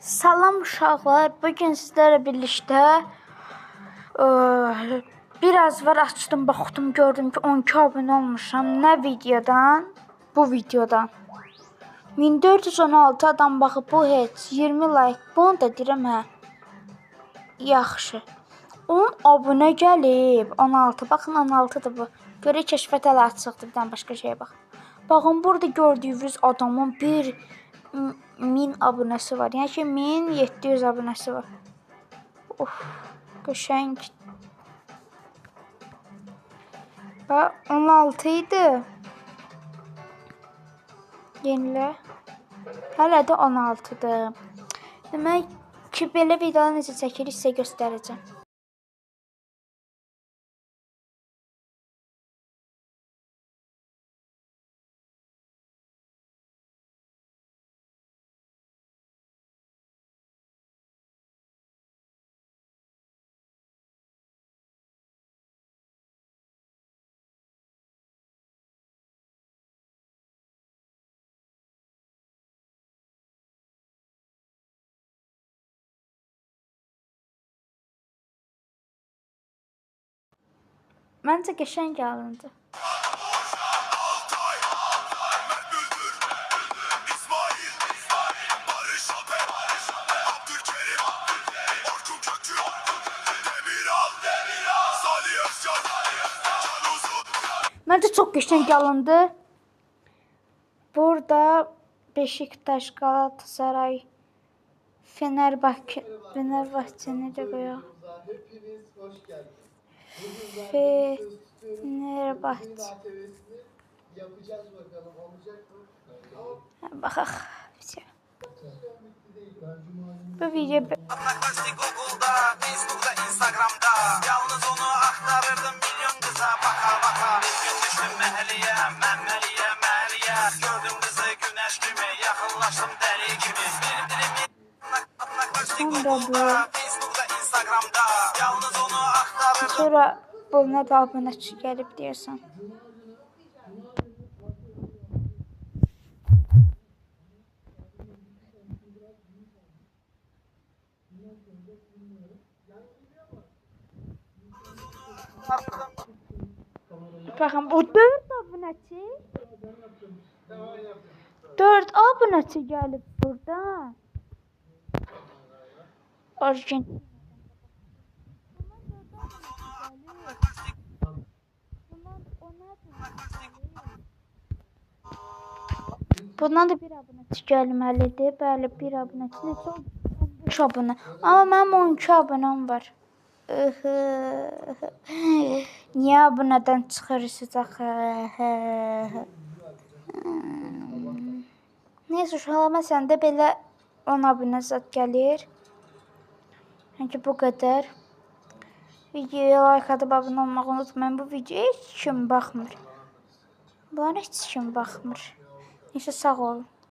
Salam uşaqlar, bugün sizlərlə birlikdə biraz var açdım, baxdım, gördüm ki 12 abunə olmuşam. Nə videodan? Bu videodan. 1416 adam baxıb, bu heç 20 like. Bunu da deyirəm hə. Yaxşı. 10 abunə gəlib. 16. Baxın 16-dır bu. Görək kəşfiyyat hələ açıqdır. Bir dənə başqa şeyə bax. Baxın burada gördüyünüz adamın 1000 abunəsi var. Yəni ki 1700 abunəsi var. Of, qəşəng. Bax 16 idi. Yenilə. Hələ də 16-dır. Demək ki, belə videolar necə çəkilir sizə göstərəcəm. Məncə qəşəng alındı. Məncə çox qəşəng alındı. Burada Beşiktaş, Galatasaray, Fenerbahçe, Fenerbahçeni də qoyaq. Fenerbahçe. Baxaq. Bu video Google'da, Facebook'ta, Instagram'da. Yalnız onu aktarırdım milyon kıza baka baka. Bir gün düştüm məhəlliyə, məmməliyə, məliyə. Gördüm kızı güneş kimi, yakınlaştım deli kimi. Bir dilim Sonra bu. Facebook'ta, Instagram'da. Yalnız onu aktarırdım. Sonra buna da abunəçi gəlib deyirsən. Baxın bu 4 abunəçi. 4 abunəçi gəlib burada. Argentina. Bundan da bir abunəçi gəlməlidir. Bəli, bir abunəçi. Neçə oldu? 15 abunə. Amma mənim 12 abunəm var. Niyə abunədən çıxırsınız axı? Neysə uşaqlar, məsələn də belə 10 abunə zad gəlir. Yəni ki, bu qədər. Videoya like atıb abunə olmağı unutmayın. Bu videoya heç kim baxmır. Bunlara heç kim baxmır. Neysə, sağ olun.